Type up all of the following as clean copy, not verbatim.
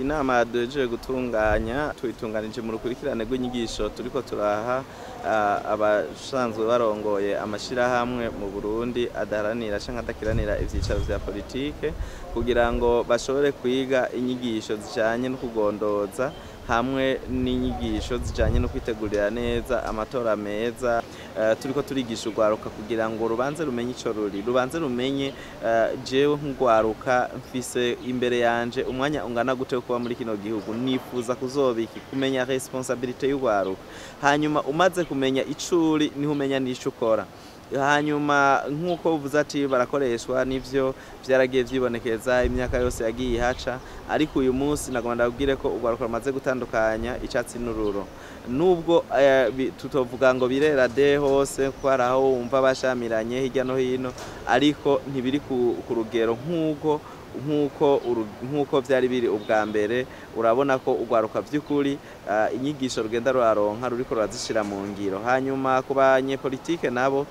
Inama duhejeje gutunganya tuyitunganije mu rukurikirane rw'inyigisho turiko turaha abasanzwe barongoye amashirahamwe mu Burundi adaharanira canke adakiranira ivyicaro vya politike, kugira ngo bashobore kwiga inyigisho zijanye no kugondoza hamwe n'inyigisho zijanye no kwitegurira neza amatora meza. Turiko turigisha urwaruka kugira ngo rubanze rumenye ico ruri, rubanze rumenye jewe nk'urwaruka mfise imbere yanje umwanya ungana gute wo kuba muri kino gihugu, nifuza kuzobiki, kumenya responsabilité y'urwaruka. Hanyuma umaze kumenya ico uri niho umenya n'ico ukora. Hanyuma nk'uko uvuze ati barakoreshwa, nivyo vyaragiye vyibonekeza imyaka yose yagiye ihaca, ariko uyu munsi nagomba ndabwire ko urwaruka rumaze gutandukanya icatsi n'ururo. Nubwo tutovuga ngo birera de hose, kuko hari aho wumva bashamiranye hirya no hino, ariko ntibiri ku rugero nk'uko vyari biri ubwa mbere. Urabona ko urwaruka vy'ukuri inyigisho rugenda ruraronka ruriko rurazishira mu ngiro. Hanyuma ku banyepolitike nabo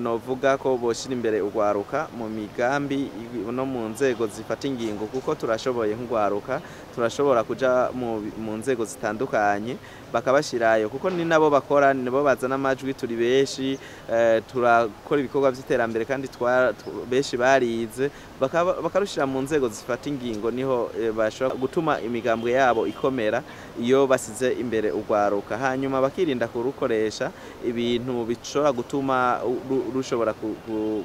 novuga ko boshira imbere urwaruka mu migambi no mu nzego zifata ingingo, kuko turashoboye nk'urwaruka, turashobora kuja mu nzego zitandukanye bakabashirayo, kuko ni nabo bakora, ni nabo bazana amajwi, turi benshi, turakora ibikorwa vy'iterambere kandi benshi barize, bakarushira mu nzego zifata ingingo, niho bashobora gutuma imigambwe yabo ikomera iyo basize imbere urwaruka. Hanyuma bakirinda kurukoresha ibintu bishobora gutuma rushobora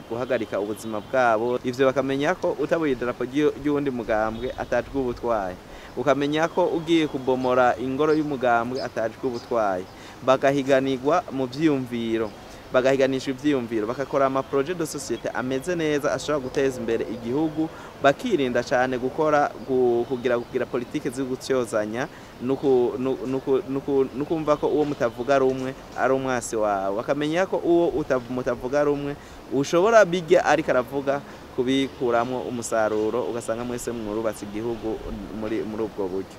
guhagarika ubuzima bwabo. Ivyo bakamenya ko utabuye idarapo ry'uwundi mugambwe atajwe ubutwaye, ukamenya ko ugiye kubomora ingoro y'umugambwe atajwe ubutwaye. Bagahiganirwa mu vyiyumviro, bagahiganisha ivyiyumviro, bakakora ama projet de société ameze neza ashobora guteza imbere igihugu, bakirinda cane gukora kugira politike zo gutyozanya nukumva ko uwo mutavuga rumwe ari umwasi wawe. Bakamenya ko uwo mutavuga rumwe ushobora bijya ariko aravuga kubikuramwo umusaruro, ugasanga mwese mwurubatse igihugu muri ubwo buryo.